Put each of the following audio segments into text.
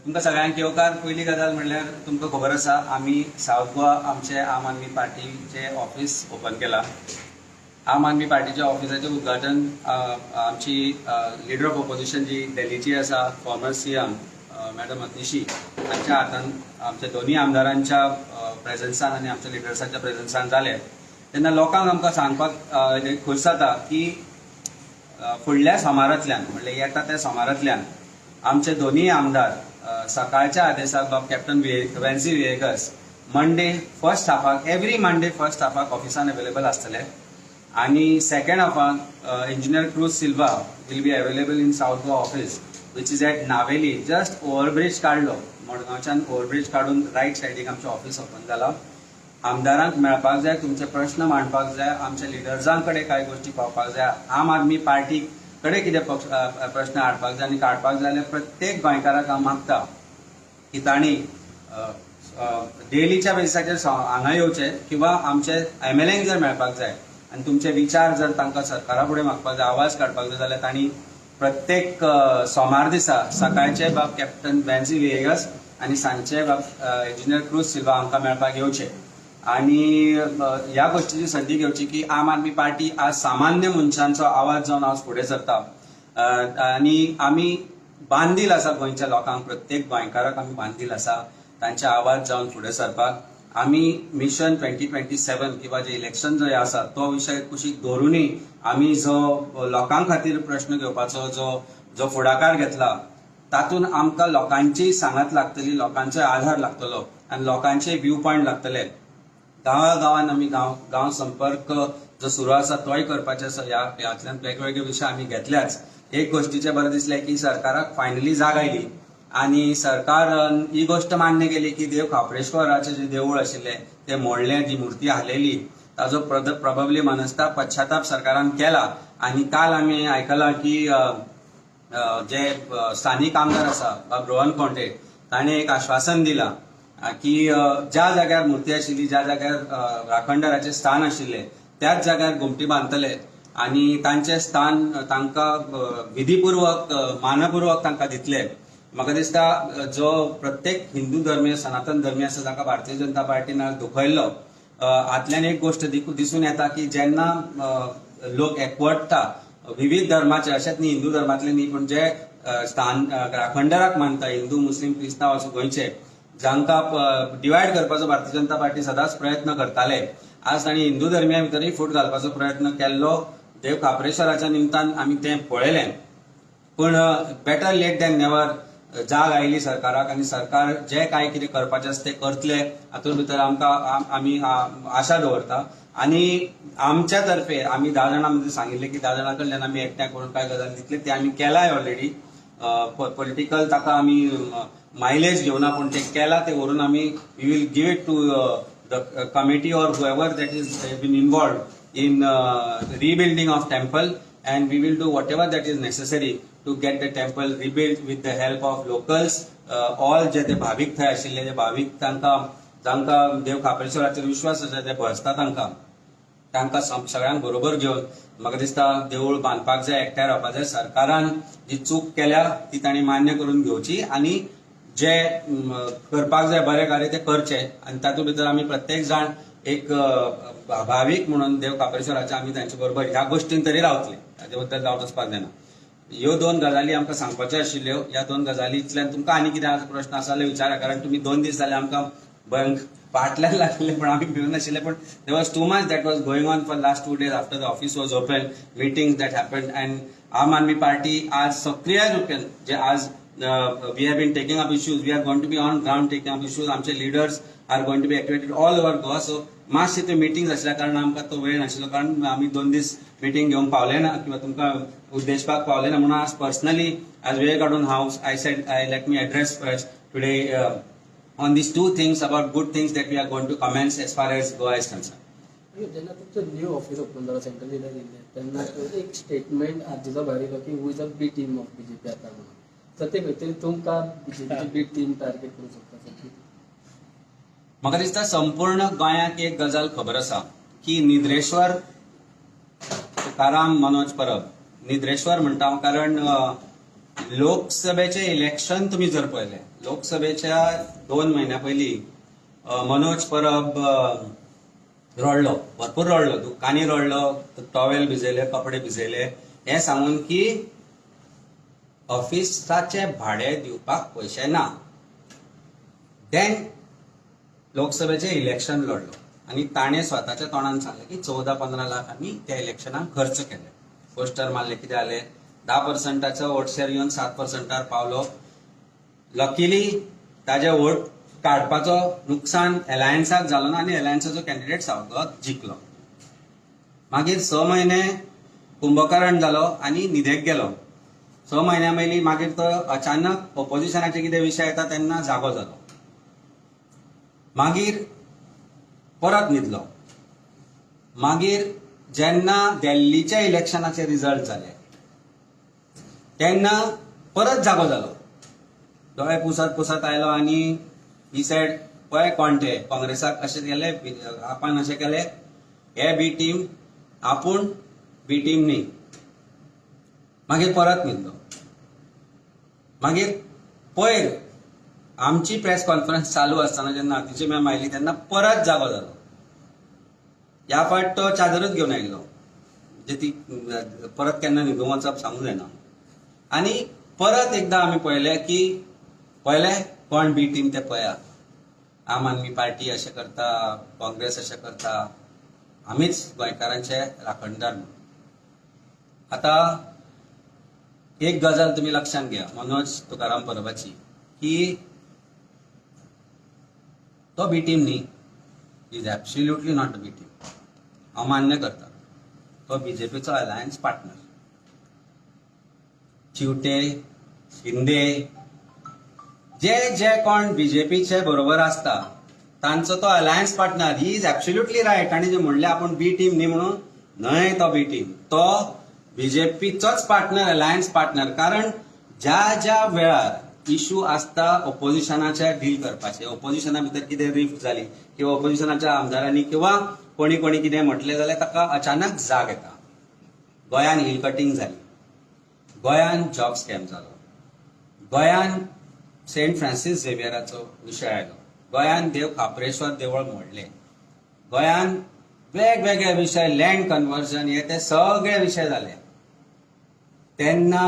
तुमकां सगळ्यांक येवकार. पयली गजाल म्हणल्यार तुमकां खबर आसा, आमी सावथ गोवा आमचे आम आदमी पार्टीचे ऑफिस ओपन केला. आम आदमी पार्टीच्या ऑफिसाचें उद्घाटन आमची लिडर ऑफ ऑपोजिशन जी दिल्लीची आसा, फॉर्मर सीएम मॅडम अतिशी हांच्या हातान, आमच्या दोनूय आमदारांच्या प्रेझन्सान आनी आमच्या लिडर्साच्या प्रेझन्सान जालें. तेन्ना लोकांक आमकां सांगपाक एक खोस जाता की फुडल्या सोमारांतल्यान, म्हणल्यार येता त्या सोमारांतल्यान आमचे दोनूय आमदार सकाळच्या आदेसाक बाब captain Venzy Viegas Monday first हाफाक, एवरी मंडे फर्स्ट हाफाक ऑफिसान अवेलेबल आसतले आनी सेकंड हाफाक engineer cruise Silva will be available in South Goa office, which is at Navelim. Just overbridge काडलो, मडगांवच्यान ओव्हरब्रिज काडून रायट सायडीक आमचें ऑफिस ओपन जाला. आमदारांक मेळपाक जाय, तुमचे प्रश्न मांडपाक जाय, आमच्या लिडर्सां कडेन कांय गोश्टी पावपाक जाय, आम आदमी पार्टी कडेन कितें प्रश्न हाडपाक जाय आनी काडपाक जाय जाल्यार प्रत्येक गोंयकाराक हांव मागता की तांणी डेलीच्या बेसिसाचेर हांगा येवचें किंवा आमचे एमएलएंक जर मेळपाक जाय आनी तुमचे विचार जर तांकां सरकारा फुडें मागपाक जाय, आवाज काडपाक जाय जाल्यार तांणी प्रत्येक सोमार दिसा सकाळचे बाब कॅप्टन वेन्सी विएगस आनी सांजचे बाब इंजिनियर क्रूज सिल्वा हांकां मेळपाक येवचे आनी ह्या गोश्टीची संदी घेवची की आम आदमी पार्टी आज सामान्य मनशांचो आवाज जावन आज फुडें सरता आनी आमी बांदील आसा गोंयच्या लोकांक. प्रत्येक गोंयकाराक आमी बांदील आसा तांचे आवाज जावन फुडें सरपाक. आमी मिशन 2027 किंवा जे इलेक्शन जो आसा तो विशय कुशीक दवरूनय आमी जो लोकां खातीर प्रश्न घेवपाचो जो जो फुडाकार घेतला, तातूंत आमकां लोकांची सांगात लागतली, लोकांचो आधार लागतलो आनी लोकांचे व्यू पॉयंट लागतले. गांवा गांवान आमी गांव गांव संपर्क जो सुरू आसा तोय करपाचे आसा. ह्या ह्यातल्यान वेगवेगळे विशय आमी घेतल्याच. एक गोश्टीचें बरें दिसलें की सरकाराक फायनली जाग आयली आनी सरकारान ही गोश्ट मान्य केली की देव खाप्रेश्वराचें जें देवूळ आशिल्लें तें मोडलें, जी मुर्ती हालयली, ताजो प्रॉबेबली मनस्ताप, पश्चाताप सरकारान केला. आनी काल आमी आयकलां की अ, अ, जे स्थानीक आमदार आसा बाब रोहन खंवटे, ताणें एक आश्वासन दिलां की ज्या जाग्यार मुर्ती आशिल्ली, ज्या जाग्यार राखणदाराचें स्थान आशिल्लें, त्याच जाग्यार घुमटी बांदतले आनी तांचें स्थान तांकां विधीपूर्वक, मानपूर्वक तांकां दितले. म्हाका दिसता जो प्रत्येक हिंदू धर्मीय, सनातन धर्मीय आसा ताका भारतीय जनता पार्टीन आज दुखयल्लो. हातल्यान एक गोश्ट दिसून येता की जेन्ना लोक एकवटता विविध धर्माचे, अशेंच न्ही हिंदू धर्मातले न्ही, पूण जे स्थान राखणदाराक मानता, हिंदू, मुस्लीम, क्रिस्तांव असो गोंयचे, जांकां डिवायड करपाचो भारतीय जनता पार्टी सदांच प्रयत्न करताले, आज तांणी हिंदू धर्मिया भितरूय फूट घालपाचो प्रयत्न केल्लो. देव खाप्रेश्वराच्या निमतान आमी तें पळयलें. पूण बेटर लेट दॅन नेवर, जाग आयली सरकाराक आनी सरकार जे काय कितें करपाचें आसा तें करतले हातूंत भितर आमकां आमी आशा दवरता. आनी आमच्या तर्फे आमी 10 जाणां मदीं सांगिल्लें की 10 जाणां कडल्यान आमी एकठांय करून कांय गजाली दितले. ते आमी केलाय ऑलरेडी. पॉलिटिकल ताका आमी मायलेज घेवना, पूण ते केला ते व्हरून आमी we will give it to the committee or whoever that is been involved in rebuilding of temple, and we will do whatever that is necessary to get the temple rebuilt with the help of locals, all जे ते भावीक थंय आशिल्ले, जे भावीक तांकां, जांकां देव खाप्रेश्वराचेर विश्वास आसा, ते भजता, तांकां तांकां सगळ्यांक बरोबर घेवन म्हाका दिसता देवूळ बांदपाक जाय, एकठांय रावपाक जाय. सरकारान जी चूक केल्या ती तांणी मान्य करून घेवची आनी जे करपाक जाय बरें कार्य तें करचें. आनी तातूंत भितर आमी प्रत्येक जाण एक भावीक म्हणून देव खाप्रेश्वराचे आमी तांचे बरोबर ह्या गोश्टीन तरी रावतले, ताचे बद्दल डावट वचपाक जायना. ह्यो दोन गजाली आमकां सांगपाच्यो आशिल्ल्यो. ह्या दोन गजालींतल्यान तुमकां आनी कितें प्रश्न आसा जाल्यार विचारा, कारण तुमी 2 दीस जाले आमकां भयंकर फाटल्यान लागले, पण आमी भिवन नाशिल्ले. पण there was too much that was going on for last 2 days after the office was open, meetings that happen, and Aam Aadmi party आज सक्रिय रुपेन जे आज we have been taking up issues, we are going to be on ground taking up issues. आमचे leaders are going to be activated all over Goa. So मातशे त्यो meetings आसल्या कारणान आमकां तो वेळ नाशिल्लो, कारण आमी 2 दीस मिटींग घेवंक पावले ना किंवा तुमकां उद्देशपाक पावले ना. म्हणून आज पर्सनली आज वेळ काडून हांव I said I let me address today on these two things about good things that we are going to commence as far as Goa is concerned. जेन्ना तुमचं न्यू ऑफिस ओपन जाला सेंट्रल जिल्ह्यात दिल्ले, तेन्ना एक स्टेटमेंट आरजीचो भायर येयलो की who is a B team of BJP आता म्हणून. तर ते खंय तरी तुमकां बीजेपीची बी टीम टार्गेट करूंक शकता सर? म्हाका दिसता संपूर्ण गोंयाक एक गजाल खबर आसा की निद्रेश्वर तुकाराम मनोज परब, निद्रेश्वर म्हणटा हांव कारण लोकसभेचें इलेक्शन तुमी जर पळयलें, लोकसभेच्या 2 म्हयन्या पयलीं मनोज परब रडलो, भरपूर रडलो, दुकांनी रडलो, टॉवेल भिजयले, कपडे भिजयले, हें सांगून की ऑफिसाचें भाडें दिवपाक पयशे ना. देन लोकसभेचें इलेक्शन लढलो आनी ताणें स्वताच्या तोंडान सांगलें की 14-15 लाख आमी त्या इलेक्शनाक खर्च केले, पोस्टर मारले, कितें जालें, 10%चो वोट शेर येवन 7%-र पावलो. लकीली ताजे वोट काडपाचो नुकसान एलायन्साक जालो ना आनी एलायन्साचो कॅन्डिडेट सावगांव जिखलो. मागीर 6 म्हयने कुंभकरण जालो आनी न्हिदेक गेलो. 6 म्हयन्या पयलीं मागीर तो अचानक ओपोजिशनाचे कितें विशय येता तेन्ना जागो जालो, मागीर परत न्हिदलो. मागीर जेन्ना दिल्लीच्या इलेक्शनाचे रिजल्ट जाले तेन्ना परत जागो जालो, दोळे पुसत पुसत आयलो आनी ही सायड पळय कोण ते काँग्रेसाक अशें केलें, आपान अशें केलें, हे बी टीम, आपूण बी टीम न्ही. मागीर परत न्हिदलो. मागीर पयर आमची प्रेस कॉन्फरन्स चालू आसतना जेन्ना अतिशी मॅम आयली तेन्ना परत जागो जालो. ह्या फावट तो चादरूच घेवन आयिल्लो, म्हणजे ती परत केन्ना न्हिदूंक वचप सांगूंक जायना. आनी परत एकदां आमी पळयलें की पळयलें कोण बी टीम ते पळया, आम आदमी पार्टी अशें करता, काँग्रेस अशें करता, आमीच गोंयकारांचे राखणदार म्हणून. आतां एक गजाल तुमी लक्षांत घेया मनोज तुकाराम परबाची, की तो बी टीम न्ही, is absolutely not B team. हांव मान्य करता, तो बीजेपीचो अलायन्स पार्टनर. चिवटे, शिंदे, जे जे कोण बीजेपीचे बरोबर आसता तांचो तो alliance partner. He is absolutely right. ताणें जे म्हणलें आपूण बी टीम न्ही म्हणून, न्हय तो बी टीम, तो बीजेपीचोच पार्टनर, अलायन्स पार्टनर. कारण ज्या ज्या वेळार इशू आसता ओपोजिशनाचे डील करपाचे, ओपोजिशना भितर कितें रिफ्ट जाली किंवा ओपोजिशनाच्या आमदारांनी किंवा कोणी कोणी कितें म्हटलें जाल्यार ताका अचानक जाग येता. गोंयान हिल कटींग जाली, गोंयान जॉब स्कॅम जालो, गोंयान सेंट फ्रांसीस झेवियराचो विशय आयलो, गोंयान देव खाप्रेश्वर देवळ मोडलें, गोंयान वेगवेगळे विशय, लँड कन्वर्जन, हे ते सगळे विशय जाले. तेन्ना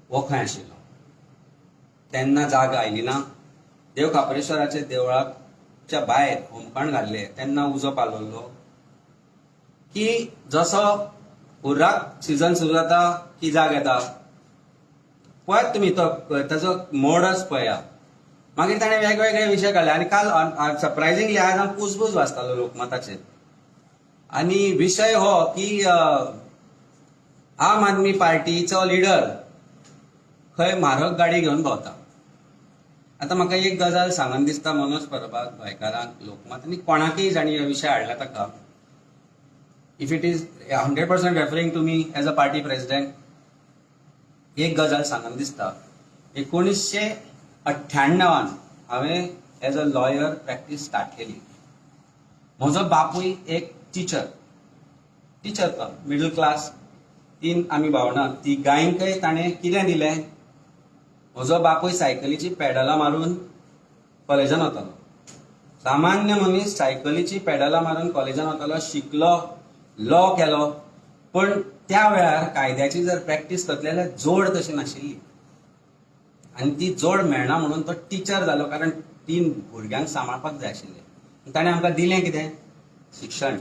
हो खंय आशिल्लो? तेन्ना जाग आयली ना. देव खाप्रेश्वराच्या देवळाच्या भायर होमखण घाल्ले तेन्ना उजो पालवल्लो की जसो उर्राक सिजन सुरू जाता की जाग येता, पळयात तुमी तो ताजो मोडच पळया. मागीर ताणें वेगवेगळे विशय काडले आनी काल सरप्रायझिंगली आज हांव कुजबूज वाचतालो लोकमताचेर आनी विशय हो की आम आदमी पार्टीचो लिडर खंय म्हारग गाडी घेवन भोंवता. आतां म्हाका एक गजाल सांगन दिसता मनोज परबाक, गोंयकारांक, लोकमत आनी कोणाकय जाणी हो विशय हाडला ताका, if it is 100% referring to me as a party president, एक गजाल सांगन दिसता. 1998 हांवें as a lawyer practice start केली. म्हजो बापूय एक टिचर, टिचर तो मिडल क्लास, 3 आमी भावंडां, तिगांयकय ताणें कितें दिलें, म्हजो बापूय सायकलीची पेडलां मारून कॉलेजान वतालो. सामान्य मनीस सायकलीची पेडलां मारून कॉलेजान वतालो, शिकलो, लॉ केलो. पण त्या वेळार कायद्याची जर प्रॅक्टीस करतले जाल्यार जोड तशी नाशिल्ली आनी ती जोड मेळना म्हणून तो टिचर जालो, कारण 3 भुरग्यांक सांबाळपाक जाय आशिल्लें. ताणें आमकां दिलें कितें? शिक्षण.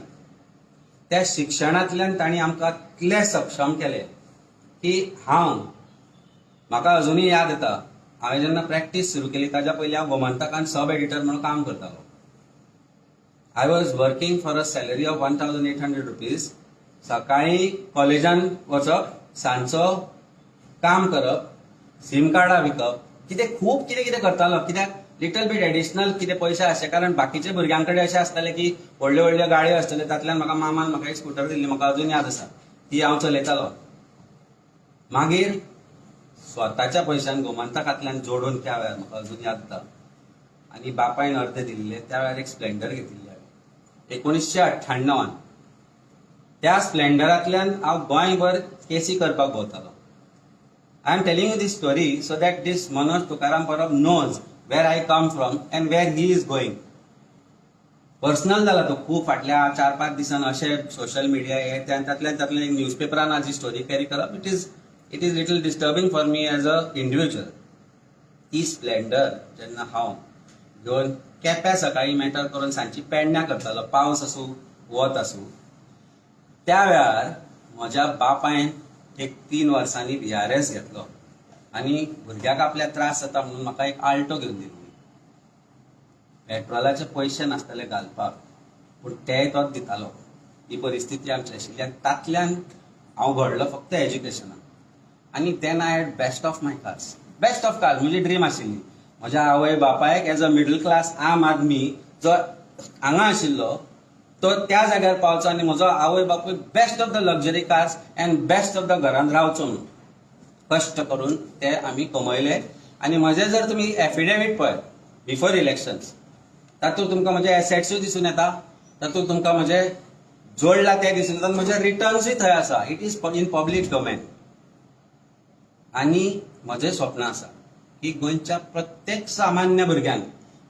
त्या शिक्षणांतल्यान तांणी आमकां इतलें सक्षम केलें की हांव, म्हाका अजुनूय याद येता, हांवें जेन्ना प्रॅक्टीस सुरू केली ताज्या पयलीं हांव गोमंतकान सब एडिटर म्हणून काम करतालो. I was working for a salary of 1800 rupees. सकाळीं कॉलेजान वचप, सांजचो काम करप, सीम कार्डां विकप, कितें खूब कितें कितें करतालो. कित्याक लिटल बीट एडिशनल कितें पयशे आसचे, कारण बाकीच्या भुरग्यां कडेन अशें आसतालें की व्हडल्यो व्हडल्यो गाडयो आसताल्यो. तातल्यान म्हाका मामान म्हाका एक स्कुटर दिल्ली, म्हाका अजून याद आसा, ती हांव चलयतालो. मागीर स्वताच्या पयशान गोमंतकांतल्यान जोडून त्या वेळार म्हाका अजून याद जाता, आनी बापायन अर्दे दिल्ले त्या वेळार एक स्प्लेंडर घेतिल्ली हांवें 1998. त्या स्प्लेंडरांतल्यान हांव गोंयभर केसी करपाक भोंवतालो. I am telling you this story so that this Manoj Tukaram Parab knows where I come from and where he is going. Personal जाला तो खूब फाटल्या 4-5 दिसान अशें सोशल मिडिया हे ते आनी तातल्यान तातूंतल्यान एक न्यूजपेपरान आज ही स्टोरी कॅरी करप, it is little disturbing for me as a individual. ती स्प्लेंडर जेन्ना हांव घेवन केप्यां सकाळी मॅटर करून सांजची पेडण्या करतालो, पावस आसूं वत आसूं, त्या वेळार म्हज्या बापायन एक 3 वर्सांनी VRS घेतलो आनी भुरग्याक आपल्या त्रास जाता म्हणून म्हाका एक आल्टो घेवन दिली. पेट्रोलाचे पयशे नासताले घालपाक, पूण तेय तोच दितालो. ही परिस्थिती आमची आशिल्ली आनी तातल्यान हांव घडलो फक्त एज्युकेशनाक. आनी then I had best of my cars, best of cars म्हजी ड्रीम आशिल्ली. म्हज्या आवय बापायक एज अ मिडल क्लास आम आदमी जो हांगा आशिल्लो तो त्या जाग्यार पावचो आनी म्हजो आवय बापूय best of the luxury cars and best of the घरान रावचो म्हणून कश्ट करून ते आमी कमयले. आनी म्हजें जर तुमी एफिडेवीट पळय बिफोर इलेक्शन्स, तातूंत तुमकां म्हजे एसेट्सूय दिसून येता, तातूंत तुमकां म्हजे जोडला ते दिसून येता, म्हजे रिटर्न्सूय थंय आसा. It is in public domain. आनी म्हजें स्वप्न आसा की गोंयच्या प्रत्येक सामान्य भुरग्यान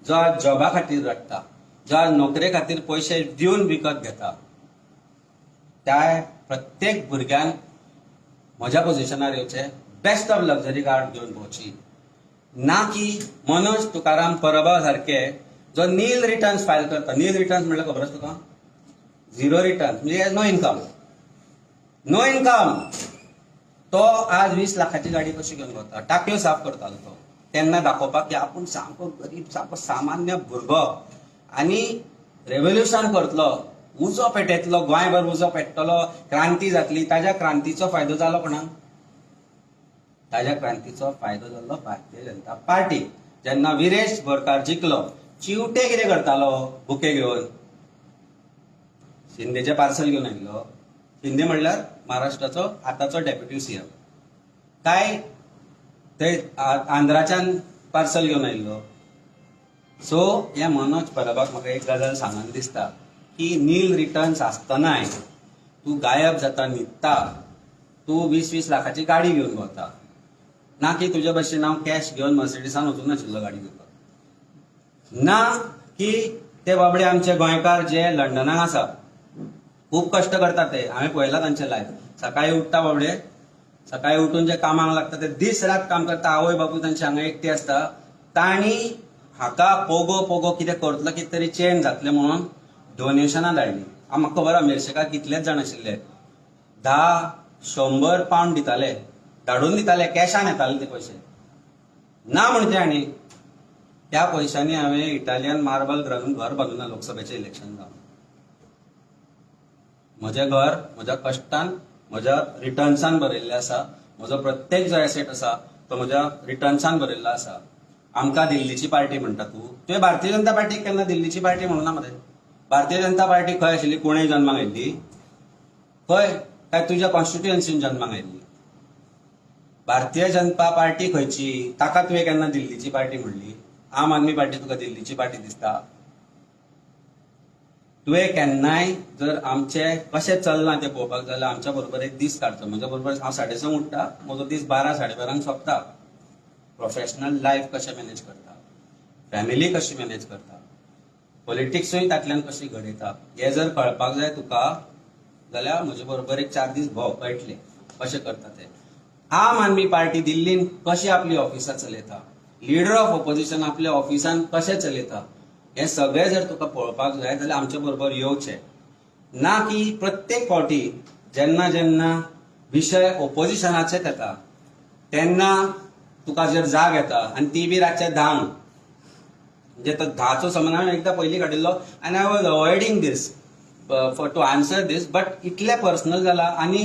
जो आज जॉबा खातीर रडटा, जो आज नोकरे खातीर पयशे दिवन विकत घेता, त्या प्रत्येक भुरग्यान म्हज्या पोजिशनार येवचें, बेस्ट ऑफ लक्झरी कार घेवन भोंवची, ना की मनोज तुकाराम परबा सारके जो नील रिटर्न्स फायल करता. नील रिटर्न्स म्हणल्यार खबर आसा तुका? झिरो रिटर्न्स म्हणजे नो इन्कम, नो इन्कम. तो आज 20 लाखाची गाडी कशी घेवन भोंवता, टाकयो साफ करतालो तो तेन्ना दाखोवपाक की आपूण सामको गरीब, सामको सामान्य भुरगो आनी रेवोल्युशन करतलो, उजो पेटयतलो, गोंयभर उजो पेट्टलो, क्रांती जातली. ताज्या क्रांतीचो फायदो जालो कोणाक? ताज्या क्रांतीचो फायदो जालो भारतीय जनता पार्टी. जेन्ना विरेश बोरकार जिखलो, चिवटे कितें करतालो बुके घेवन, शिंदेचें पार्सल घेवन आयिल्लो. शिंदे म्हणल्यार महाराष्ट्राचो आतांचो डेप्युटी सीएम, काय ते आंध्राच्यान पार्सल घेवन आयिल्लो. सो ह्या मनोज परबाक म्हाका एक गजाल सांगन दिसता की नील रिटर्न्स आसतनाय तूं गायब जाता, न्हिदता, तूं 20-20 लाखाची गाडी घेवन भोंवता, ना की तुजे भशेन हांव कॅश घेवन मर्सिडीसान वचूंक नाशिल्लो गाडी घेवपाक, ना की ते बाबडे आमचे गोंयकार जे लंडनाक आसा खूब कश्ट करतात ते, हांवें पळयला तांचे लायफ. सकाळी उठ्ठा बाबडे, सकाळी उठून जे कामाक लागता ते दीस रात काम करता, आवय बापूय तांचे हांगा एकटी आसता. तांणी हाका पोगो पोगो कितें करतलो, कितें तरी चेंज जातलें म्हणून डोनेशनां धाडली. म्हाका खबर आसा मेरशेकार कितलेच जाण आशिल्ले, 10-100 पावंड दिताले, धाडून दिताले, कॅशान येताले ते पयशे. ना म्हणचे आनी त्या पयशांनी हांवें इटालियन मार्बल घालून घर बांदूना लोकसभेचें इलेक्शन जावन. म्हजें घर म्हज्या कश्टान, म्हज्या रिटर्न्सान बरयल्लें आसा. म्हजो प्रत्येक जो एसेट आसा तो म्हज्या रिटर्न्सान बरयल्लो आसा. आमकां दिल्लीची पार्टी म्हणटा तूं, तुवें भारतीय जनता पार्टीक केन्ना दिल्लीची पार्टी म्हणूना मरे. भारतीय जनता पार्टी खंय आशिल्ली? कोणें जन्माक आयिल्ली खंय? काय तुज्या कॉन्स्टिट्युएन्सीन जन्माक आयिल्ली? भारतीय जनता पार्टी खंयची? ताका तुवें केन्ना दिल्लीची पार्टी म्हणली? आम आदमी पार्टी तुका दिल्लीची पार्टी दिसता? तुवें केन्नाय जर आमचें कशें चल्लां तें पळोवपाक जाल्यार आमच्या बरोबर एक दीस काडचो. म्हज्या बरोबर हांव 6:30 उठ्ठा, म्हजो दीस 12-12:30 सोंपता. प्रोफेशनल लायफ कशें मॅनेज करता, फॅमिली कशी मॅनेज करता, पॉलिटिक्सूय तातल्यान कशी घडयता, हें जर कळपाक जाय तुका जाल्यार म्हजे बरोबर एक 4 दीस भोंव, कळटलें कशें करता तें. आम आदमी पार्टी दिल्लीन कशी आपली ऑफिसां चलयता, लिडर ऑफ ऑपोजिशन आपल्या ऑफिसान कशें चलयता, हें सगळें जर तुका पळोवपाक जाय जाल्यार आमचे बरोबर येवचें. ना की प्रत्येक फावटी जेन्ना जेन्ना विशय ओपोजिशनाचेच येता तेन्ना तुका जर जाग येता, आनी ती बी रातच्या 10, म्हणजे तो 10चो समज हांवें एकदां पयलीं काडिल्लो आनी I was avoiding this for to answer this, but इतलें पर्सनल जाला आनी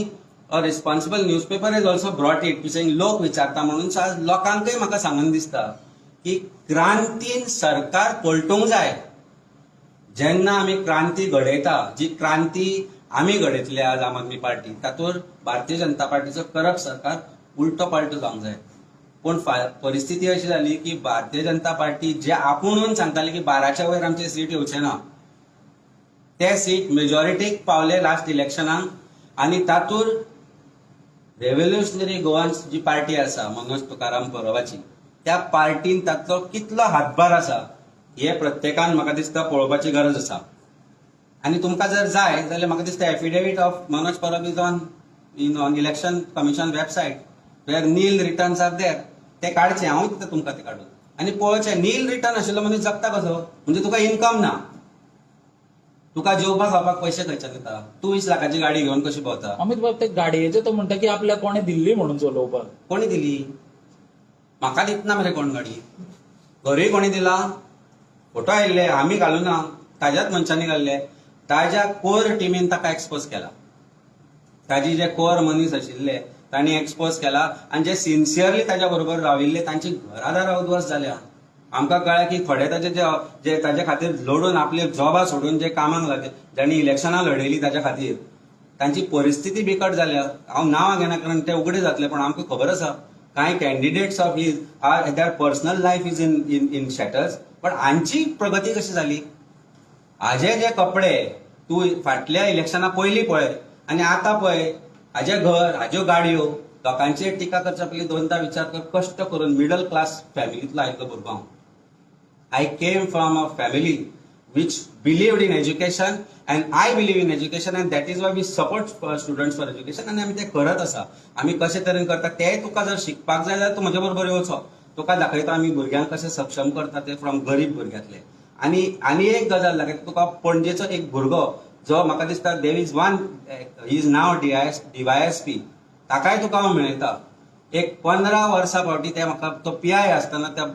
a responsible newspaper has also brought it to saying लोक विचारता म्हणून आज लोकांकय म्हाका सांगन दिसता की क्रांतीन सरकार पलटूंक जाय. जेन्ना आमी क्रांती घडयता, जी क्रांती आमी घडयतली आज आम आदमी पार्टी, तातूंत भारतीय जनता पार्टीचो करप्ट सरकार उलटो पालटो जावंक जाय. पूण परिस्थिती अशी जाली की भारतीय जनता पार्टी जे आपूण सांगताली की 12च्या वयर आमचे सीट येवचे ना, ते सीट मेजॉरिटीक पावले लास्ट इलेक्शनाक, आनी तातूंत रेव्होल्युशनरी गोवन्स जी पार्टी आसा मनोज तुकाराम परबाची, त्या पार्टीन ताचो कितलो हातभार आसा हे प्रत्येकान म्हाका दिसता पळोवपाची गरज आसा. आनी तुमकां जर जाय जाल्यार म्हाका दिसता affidavit of Manoj Parab is on Election Commission website where nil returns are there. ते काडचे, हांव दिता तुमकां ते काडून आनी पळोवचें. नील रिटर्न आशिल्लो मनीस जगता कसो? म्हणजे तुका इन्कम ना, तुका जेवपाक खावपाक पयशे खंयच्यान येता? तूं 20 लाखाची गाडी घेवन कशी भोंवता? अमित बाब, ते गाडयेचे तो म्हणटा की आपल्याक कोणें दिल्ली म्हणून चलोवपाक. कोणी दिली? म्हाका दितना मरे कोण गाडी, घरूय कोणी दिला? फोटो आयिल्ले, आमी घालूना, ताज्याच मनशांनी घाल्ले. ताज्या कोर टिमीन ताका एक्सपोज केला. ताजी जे कोर मनीस आशिल्ले तांणी एक्सपोज केला आनी जे सिन्सियरली ताज्या बरोबर राविल्ले तांची घरादारां उद्ध्वस्त जाल्या. आमकां कळ्ळें की थोडे ताजे जे जे ताजे खातीर लढून आपले जॉबा सोडून जे कामाक लागले, जांणी इलेक्शनां लढयली ताज्या खातीर, तांची परिस्थिती बिकट जाल्या. हांव नांवां घेना कारण ते उगडे जातले, पण आमकां खबर आसा कांय candidates of his are their personal life is in shatters. पण हांची प्रगती कशी जाली? हाजे जे कपडे तूं फाटल्या इलेक्शना पयलीं पळय आनी आतां पळय, हाजें घर, हाज्यो गाडयो. लोकांचेर टिका करच्या पयलीं दोनदा विचार कर. कश्ट करून मिडल क्लास फॅमिलींतलो आयिल्लो भुरगो हांव. I came from a family which believed in education and I believe in education and that is why we support students for education. आनी आमी तें करत आसा. आमी कशे तरेन करता तें तुका जर शिकपाक जाय जाल्यार तूं म्हजे बरोबर येवचो, तुका दाखयता आमी भुरग्यांक कशें सक्षम करता ते फ्रॉम गरीब भुरग्यांतले. आनी आनी एक गजाल दाखयता तुका, पणजेचो एक भुरगो जो म्हाका दिसता there is one is now DYSP, ताकाय तुका हांव मेळयता. एक 15 वर्सां फावटी ते म्हाका तो पीआय आसतना त्या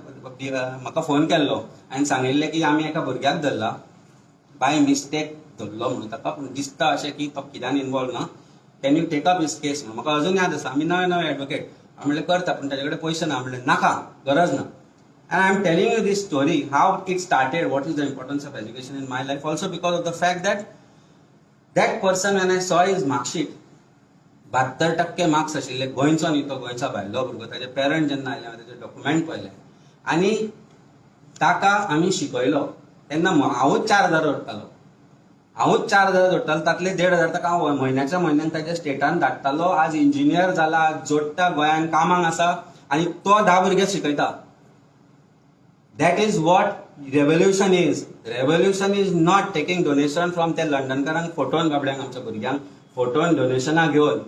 म्हाका फोन केल्लो आनी सांगिल्लें की आमी एका भुरग्याक धरला, बाय मिस्टेक धरलो म्हणून ताका, पूण दिसता अशें की तो कित्यान इनवॉल्व ना, can you take up his case म्हणून. म्हाका अजून याद आसा, आमी नवे नवे एडवोकेट. हांव म्हणलें करता, पूण ताजे कडेन पयशे ना. म्हणलें नाका, गरज ना. And I am telling you this story, how it started, what is the importance of education in my life, also because of the fact that that person, when I saw his marksheet, 72% marks आशिल्ले. गोंयचो न्ही तो, गोंयचा भायलो भुरगो. ताजे parent जेन्ना आयले, हांवें ताजे डॉक्युमेंट पळयले आनी ताका आमी शिकयलो तेन्ना हांवूच 4,000 जोडटालो, हांवूच 4,000 जोडटालो. तातले 1,500 ताका हांव म्हयन्याच्या म्हयन्यान ताच्या स्टेटान धाडटालो. आज इंजिनियर जाला, आज जोडटा, गोंयान कामाक आसा आनी तो 10 भुरगे शिकयता. That is what revolution is. Revolution is not taking donation from त्या लंडनकारांक फोटोन, बाबड्यांक, आमच्या भुरग्यांक फोटोन डोनेशनां घेवन.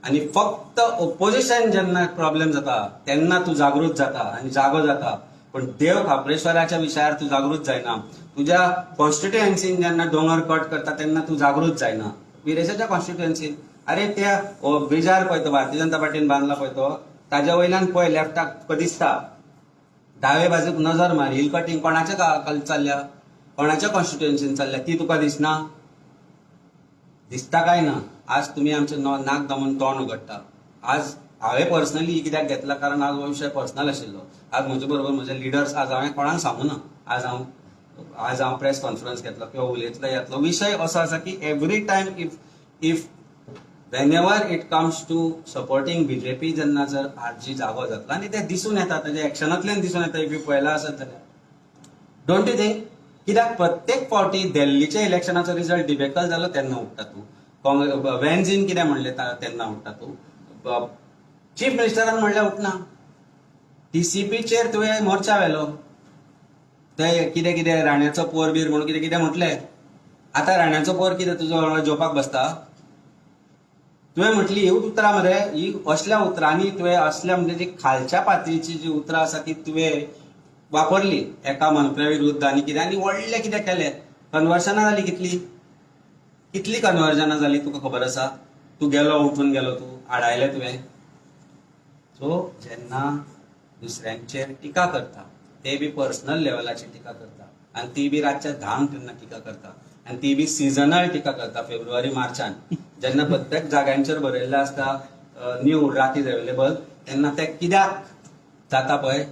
आनी फक्त ओपोजिशन जेन्ना प्रॉब्लेम जाता तेन्ना तूं जागृत जाता आनी जागो जाता, पण देव खाप्रेश्वराच्या विशयार तूं जागृत जायना. तुज्या कॉन्स्टिट्युएन्सीन जेन्ना दोंगर कट करता तेन्ना तूं जागृत जायना. विरेशाच्या कॉन्स्टिट्युएन्सीन, अरे, त्या ब्रिजार पळय, तो भारतीय जनता पार्टीन बांदला पळय तो, ताज्या वयल्यान पळय लेफ्टाक दिसता, दावे बाजूक नजर मार, हिल कटिंग कोणाच्या चल्ल्या, कोणाच्या कॉन्स्टिट्युएन्सीन चल्ल्या ती तुका दिसना? दिसता काय ना? आज तुमी आमचे नाक दामून तोंड उगडटा. आज हांवें पर्सनली कित्याक घेतला? कारण आज हो विशय पर्सनल आशिल्लो. आज म्हजे बरोबर म्हजे लिडर्स, आज हांवें कोणाक सांगू ना. आज हांव प्रेस कॉन्फरन्स घेतलो किंवा उलयतलो येतलो. विशय असो आसा की every time if whenever it comes to supporting BJP, जेन्ना जर आरजी जागो जातलो आनी ते दिसून येता, ताच्या एक्शनांतल्यान दिसून येता, if you पळयला आसत जाल्यार, don't you think? कित्याक प्रत्येक फावटी दिल्लीच्या इलेक्शनाचो रिजल्ट डिबेकल जालो तेन्ना उठटा तूं, वेन्झीन कितें म्हणलें तेन्ना उठटा तूं, चीफ मिनिस्टरान म्हणलें उठना, टीसीपीचेर तुवें मोर्चा व्हेलो, ते कितें कितें राण्याचो पोर बीर म्हणून कितें कितें म्हटलें. आतां राण्याचो पोर कितें तुजो वांगडा जेवपाक बसता? तुवें म्हटली ही उतरां मरे, ही असल्या उतरांनी तुवें, असल्या म्हणजे जी खालच्या पातळीची जी उतरां आसा ती तुवें वापरली एका मंत्र्या विरुद्ध आनी कितें आनी व्हडलें कितें केलें. कन्वर्सनां जाली कितली? कितली कन्वर्जनां जाली तुका खबर आसा? तूं गेलो, उठून गेलो, तूं आडायलें तुवें. सो जेन्ना दुसऱ्यांचेर टिका करता, ते बी पर्सनल लेवलाचेर टिका करता आनी ती बी रातच्या 10क तेन्ना टिका करता आनी ती बी सिजनल टिका करता, फेब्रुवारी मार्चान जेन्ना प्रत्येक जाग्यांचेर बरयल्लें आसता न्यू उर्राक is available, तेन्ना ते कित्याक जाता पळय.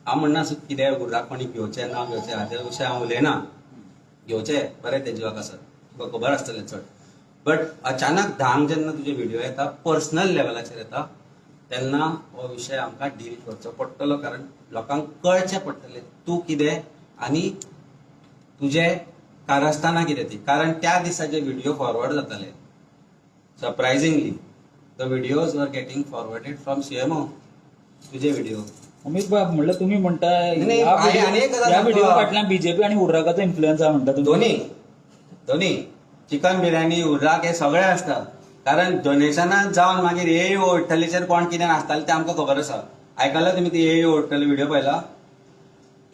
हांव म्हणना कितें उर्राक कोणी घेवचें ना घेवचें हाजे विशय हांव उलयना. घेवचें, बरें तें जिवाक आसत, तुका खबर आसतलें चड. बट अचानक 10क जेन्ना तुजे व्हिडिओ येता, पर्सनल लेवलाचेर येता, तेन्ना हो विशय आमकां डील करचो पडटलो, कारण लोकांक कळचें पडटलें तूं कितें आनी तुजें कारस्थानां कितें ती. कारण त्या दिसा जे व्हिडिओ फॉरवर्ड जाताले, surprisingly The videos were getting forwarded from CMO. तुजे व्हिडिओ. अमित बाब, म्हणल्यार तुम्ही म्हणता नाही, ह्या आणि एक गजाल ह्या सांगतो. व्हिडिओ फाटल्यान बीजेपी आणि उर्राकाचो इन्फ्लुएन्स आहा म्हणटा तुम्ही. दोन्ही, दोन्ही. चिकन बिर्याणी, उर्राक हे सगळे आसता, कारण डोनेशनान जावन मागीर ए ओ विठ्ठलीचेर कोण कितें नाचताले तें आमकां खबर आसा. आयकलां तुमी ती ए ओ विठ्ठल व्हिडिओ पळयला?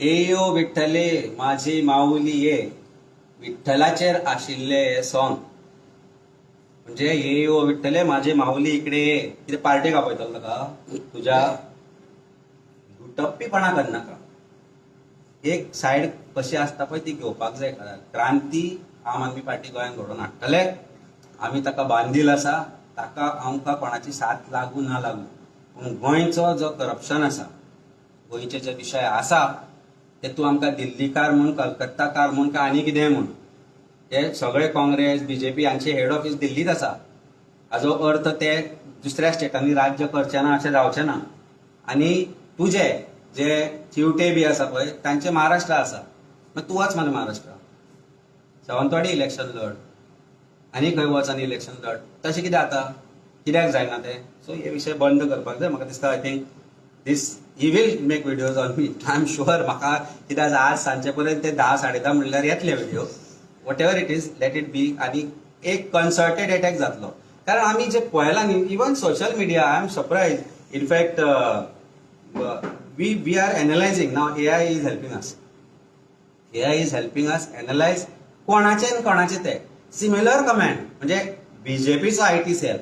ए ओ विठ्ठले माझी माऊली ये, विठ्ठलाचेर आशिल्ले हे सॉंग. म्हणजे ये ओ विठ्ठले माझे माऊली इकडे ये. कितें पार्टेक आपयतलो ताका? तुज्या टप्पीपणा करनाका. एक सायड कशी आसता पळय ती घेवपाक जाय. क्रांती आम आदमी पार्टी गोंयांत घडोवन हाडटले. आमी ताका बांदील आसा. ताका आमकां कोणाची साथ लागू ना लागू, पूण गोंयचो जो करप्शन आसा, गोंयचे जे विशय आसा ते तूं आमकां दिल्लीकार म्हूण, कलकत्ताकार म्हूण काय आनी कितें म्हूण, ते सगळे काँग्रेस बीजेपी हांचे हेड ऑफिस दिल्लीत आसा. हाजो अर्थ ते दुसऱ्या स्टेटांनी राज्य करचे ना अशें जावचें ना. आनी तुजे जे चिवटे बी आसा पळय तांचे महाराष्ट्र आसा, मागीर तूं वच मरे महाराष्ट्र, सावंतवाडी इलेक्शन लढ, आनी खंय वच आनी इलेक्शन लढ. तशें कितें जाता? कित्याक जायना तें? सो हे विशय बंद करपाक जाय. म्हाका दिसता, I think this he will make videos on me, I am sure. म्हाका कित्याक आज सांजचे पर्यंत ते 10 10:30 म्हणल्यार येतले video. Whatever it is, let it be. आनी एक कन्सर्टेड एटॅक जातलो, कारण आमी जे पळयलां न्ही, even social media, I am surprise. In fact, we are analyzing now. AI is helping us, AI is helping us analyze कोणाचे आनी कोणाचे ते सिमिलर कमेंट. म्हणजे बीजेपीचो I T cell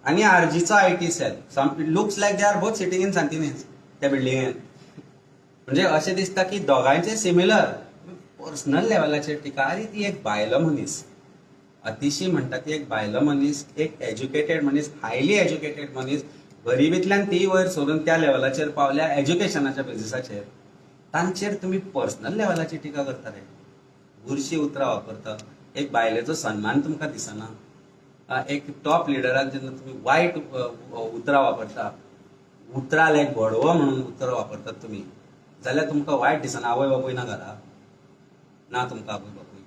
आनी आरजीचो IT cell, some it looks like they are both sitting in Santa Inez त्या बिल्डिंगेन. म्हणजे अशें दिसता की दोगांयचे सिमिलर पर्सनल लेवलाचेर टिका. आनी ती एक बायलो मनीस, अतिशी म्हणटा ती एक बायलो मनीस, एक एज्युकेटेड मनीस, हायली एज्युकेटेड मनीस. गरिबींतल्यान ती वयर सरून त्या लेवलाचेर पावल्या एज्युकेशनाच्या बेजिसाचेर. तांचेर तुमी पर्सनल लेवलाची टिका करता रे, बुरशी उतरां वापरता. एक बायलेचो सन्मान तुमकां दिसना. एक टॉप लिडराक जेन्ना तुमी वायट उतरां वापरता, उतरां लायक भडवो म्हणून उतरां वापरतात तुमी, जाल्यार तुमकां वायट दिसना? आवय बापूय ना घरा? ना तुमकां आवय बापूय?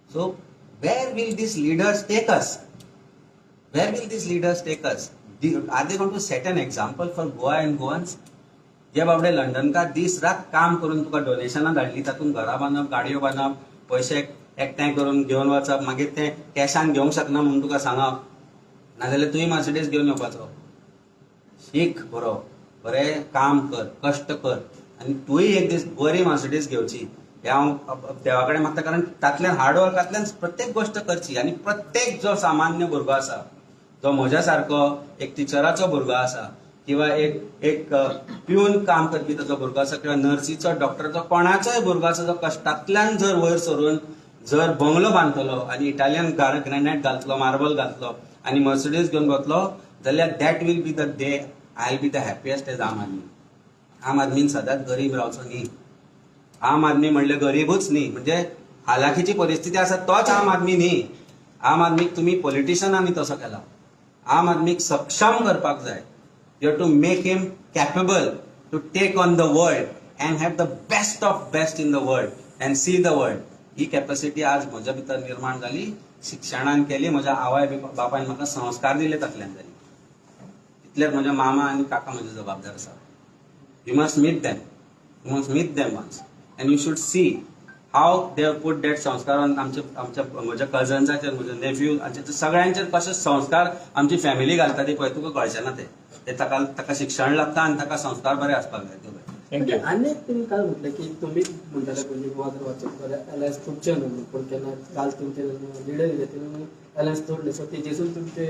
So where will these leaders take us? Where will these leaders take us? Are they going to set an example for Goa and Goans? जे बाबडे लंडनकार दीस रात काम करून तुका डोनेशनां धाडली, तातूंत घरां बांदप, गाडयो बांदप, पयशे एकठांय करून घेवन वचप, मागीर ते कॅशान घेवंक शकना म्हणून तुका सांगप, नाजाल्यार तुवें मर्सिडीज घेवन येवपाचो. शीक बरो, बरें काम कर, कश्ट कर आनी तूंय एक दीस बरी मर्सिडीज घेवची हें हांव देवा कडेन मागता. कारण तातल्यान हार्ड वर्कांतल्यान प्रत्येक गोश्ट करची. आनी प्रत्येक जो सामान्य भुरगो आसा, जो म्हज्या सारको एक टिचराचो भुरगो आसा किंवा एक एक प्यून काम करपी ताचो भुरगो आसा किंवा नर्सीचो, डॉक्टराचो, कोणाचोय भुरगो आसा, जो कश्टांतल्यान जर वयर सरून जर बंगलो बांदतलो आनी इटालियन ग्रॅनायट घालतलो, मार्बल घालतलो आनी मर्सिडीज घेवन वतलो जाल्यार that will be the day I will be the happiest as आम आदमी. आम आदमीन सदांच गरीब रावचो न्ही. आम आदमी म्हणल्यार गरीबूच न्ही, म्हणजे हालाखीची परिस्थिती आसा तोच आम आदमी न्ही. आम आदमीक तुमी पॉलिटिशनांनी तसो केला. आम आदमीक सक्षम करपाक जाय. You have to make him capable to take on the world and have the best of best in the world and see the world. He capacity आज म्हज्या भितर निर्माण जाली शिक्षणान केली. म्हज्या आवय बापायन म्हाका संस्कार दिले तातल्यान जाली. तितल्यार म्हज्या मामा आनी काका म्हजे जबाबदार आसा. You must meet them, you must meet them once and you should see how they put that संस्कार ऑन आमच्या आमच्या म्हज्या कजन्साचेर, म्हज्या नेफ्यू हांचेर, सगळ्यांचेर कशे संस्कार आमची फॅमिली घालता ती पळय, तुका कळचें ना. ते ते ताका ताका शिक्षण लागता आनी ताका संस्कार बरे आसपाक जाय ते. Thank you. आनी एक तुमी काल म्हटलें की तुमी म्हणटाले पयलीं गोवा जर वाचत जाल्यार अलायन्स तुमचें न्हू म्हणून, पूण केन्ना काल तुमचे लिडर येयले तेन्ना अलायन्स तोडले, सो तेजेसून तुमचे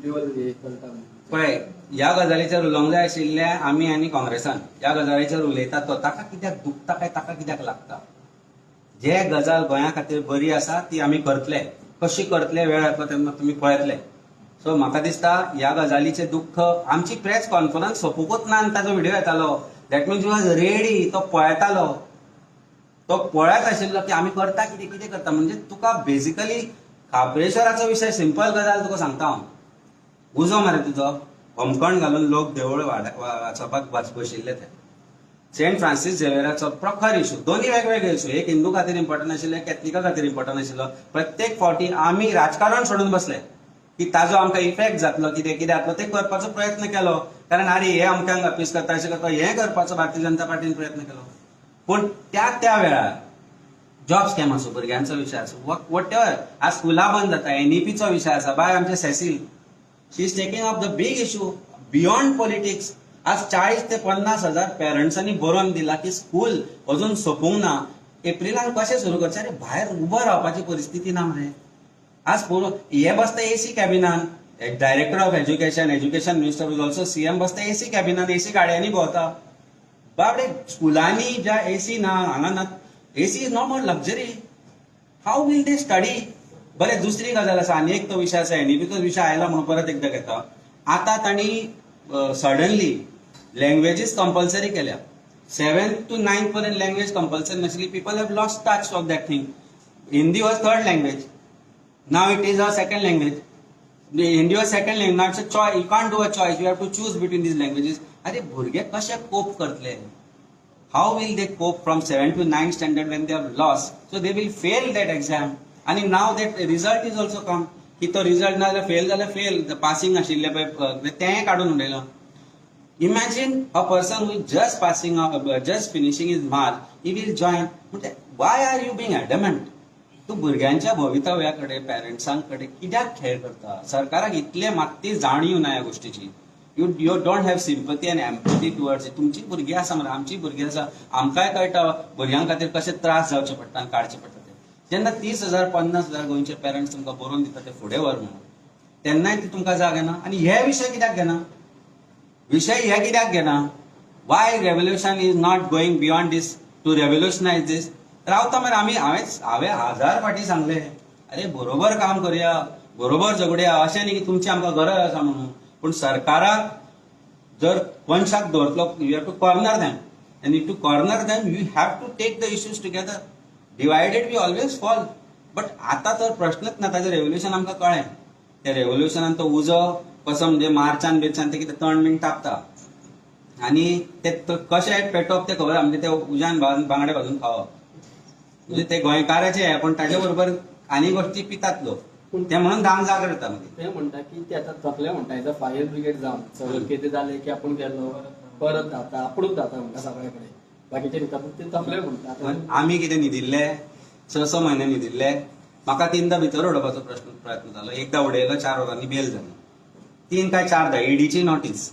ड्युअल हे कळटा म्हणून. पळय, ह्या गजालीचेर उलोवंक जाय आशिल्लें आमी आनी काँग्रेसान. ह्या गजालीचेर उलयता तो ताका कित्याक दुखता काय, ताका कित्याक लागता? जे गजाल गोंया खातीर बरी आसा ती आमी करतले. कशी करतले वेळ येतलो तेन्ना तुमी पळयतले. सो म्हाका दिसता ह्या गजालीचें दुख्ख, आमची प्रेस कॉन्फरन्स सोंपूंकच ना आनी ताजो व्हिडियो येतालो. That means was ready. तो पळयतालो, तो पळयत आशिल्लो की आमी करता कितें, कितें करता. म्हणजे तुका बेजिकली खाप्रेश्वराचो विशय, सिंपल गजाल तुका सांगता हांव. उजो मरे तुजो, होमखण घालून लोक देवूळ वाचोवपाक बशिल्ले ते. सेंट फ्रांसीस झेवियराचो प्रखर इशू, दोन्ही वेगवेगळे इशू, एक हिंदू खातीर इम्पॉर्टंट आशिल्ले, कॅथलिका खातीर इम्पॉर्टंट आशिल्लो. प्रत्येक फावटी आमी राजकारण सोडून बसले. की ताजो आमकां इफेक्ट जातलो, कितें कितें जातलो तें करपाचो प्रयत्न केलो. कारण आरे हे अमक्यांक अपीस करता, अशें करता, हें करपाचो भारतीय जनता पार्टीन प्रयत्न केलो. पूण त्या त्या वेळार जॉब स्कॅम आसूं, भुरग्यांचो विशय आसूं, what ever, आज स्कुलां बंद जाता, एनईपीचो विशय आसा. बाय आमचे Cecil, she is taking up the big issue beyond politics. आज 40 ते 50 हजार पेरंट्सांनी बरोवन दिला की स्कूल अजून सोंपूंक ना, एप्रिलान कशें सुरू करचें? अरे भायर उबो रावपाची परिस्थिती ना मरे. आज पुरो हे बसता एसी कॅबिनान, director of education, education minister is also CM, बसता एसी कॅबिनान, एसी गाडयांनी भोंवता. बाबडे स्कुलांनी ज्या एसी ना, हांगा ना, AC is not more luxury. How will they study? बरें, दुसरी गजाल आसा, आनी एक तो विशय आसा, एनईपीचो विशय आयला म्हणून परत एकदां घेता. आतां तांणी सडनली लँग्वेजीस कंपल्सरी केल्या. 7th to 9th पर्यंत लँग्वेज कंपल्सरी नासली. People have lost touch of that thing. Hindi was third language, now it is a second language. Hindi was second language, now it's a choice. You can't do a choice, you have to choose between these languages. अरे भुरगे कशे कोप करतले? How will they cope from 7 to 9 standard when they have lost? So they will fail that exam. आणि now that result is also come की तो result ना जाल्यार फेल जाल्यार फेल, पासिंग आशिल्लें पळय तेंय काडून उडयलो. Imagine a person who is just passing, just finishing his mark, he will join. म्हणजे why are you being adamant? तूं भुरग्यांच्या भवितव्या कडेन, पेरंट्सां कडेन कित्याक खेळ करता? सरकाराक इतले मात्ती जाणीव ना ह्या गोश्टीची. You don't have sympathy and empathy towards. तुमची भुरगीं आसा मरे, आमची भुरगीं आसा, आमकांय कळटा भुरग्यां खातीर कशे त्रास जावचे पडटा आनी काडचे पडटा ते. जेन्ना 30,000 50,000 गोंयचे पेरंट्स तुमकां बरोवन दिता ते फुडें व्हर म्हणून, तेन्नाय ती तुमकां जाग येना. आनी हे विशय कित्याक घेना? विशय हे कित्याक घेना? Why revolution is not going beyond this to revolutionize this? रावता मरे आमी. हांवें हजार फावटी सांगले, अरे बरोबर काम करुया, बरोबर झगडया, अशें न्ही की तुमची आमकां गरज आसा म्हणून. पूण सरकाराक जर कोनशाक दवरतलो, you have to corner them, and to corner them you have to take the issues together. Divided we always fall. But आतां तर प्रश्नच ना. ताजें रेव्होल्युशन आमकां कळ्ळें. त्या रेव्होल्युशनान तो उजो कसो, म्हणजे मार्चान बिर्चान ते कितें तण बीन तापता आनी ते कशें पेटोवप तें खबर आसा. म्हणजे ते उज्यान बांगडे भाजून खावप म्हणजे ते गोंयकाराचे, पूण ताजे बरोबर आनी गोश्टी पितात लोक, ते म्हणून धाम जागर जाता मागीर. ते म्हणटा की ते आतां थकले म्हणटा, एज अ फायर ब्रिगेड जावन सगळं कितें जालें की आपूण गेलो परत धांवता, आपुणूच धांवता म्हणटा सगळे कडेन, बाकीचे न्हिता, पूण ते थकले म्हणटा. आमी कितें न्हिदिल्ले? 6 6 म्हयने न्हिदिल्ले. म्हाका 3दा भितर उडोवपाचो प्रयत्न जालो. एकदां उडयलो, 4 वरांनी बेल जाली. 3 काय 4दा ईडीची नोटीस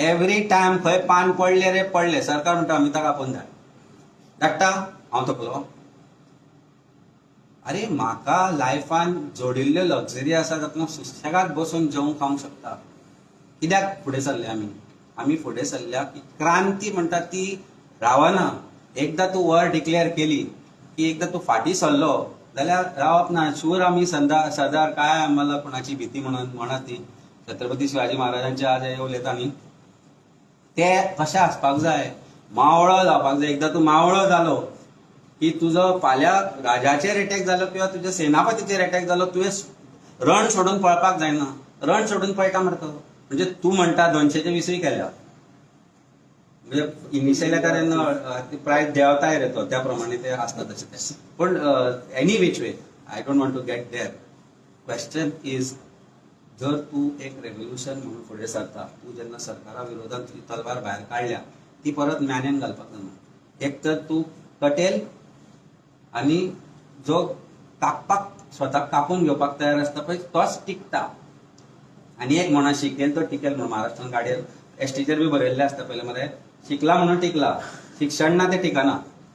एवरी टायम. खंय पान पडले रे पडले, सरकार म्हणटा अमिताक आपोवन धाड. धाडटा हांव थकलो? अरे म्हाका लायफान जोडिल्ल्यो लक्झरी आसा, तातूंत सुशेगाद बसून जेवंक खावंक शकता. कित्याक फुडें सरले आमी? आमी फुडें सरल्या की क्रांती म्हणटा ती रावना. एकदां तूं वॉर डिक्लेअर केली की एकदां तूं फाटीं सरलो जाल्यार रावप ना. शूर आमी सरदार, काय आम्हाला कोणाची भीती म्हणून म्हणत न्ही. छत्रपती शिवाजी महाराजांचे आज हे उलयता न्ही, ते कशें आसपाक जाय, मावळो जावपाक जाय. एकदां तूं मावळो जालो की तुजो फाल्यां राजाचेर एटॅक जालो किंवा तुज्या सेनापतीचेर एटॅक जालो, तुवें रण सोडून पळपाक जायना. रण सोडून पळटा मरे तो. म्हणजे तूं म्हणटा 220 केल्या, म्हणजे इनिशियली कारण प्रायस देंवताय रे तो, त्या प्रमाणे ते आसता तशें तें. पूण any which way, I don't want to get there. Question is, जर तूं एक रेव्होल्युशन म्हणून फुडें सरता, तूं जेन्ना सरकारा विरोधात तुजी तलवार भायर काडल्या, ती परत म्यानेन घालपाक जायना. एक तर तूं कटेल आनी जो कापपाक स्वताक कापून घेवपाक तयार आसता पळय तोच टिकता. आनी एक म्हणा, शिकेल तो टिकेल म्हणून महाराष्ट्रान गाडयेर एसटीचेर बी बरयल्लें आसता पयलें मरे, शिकला म्हणून टिकला, शिक्षण ना ते टिकना.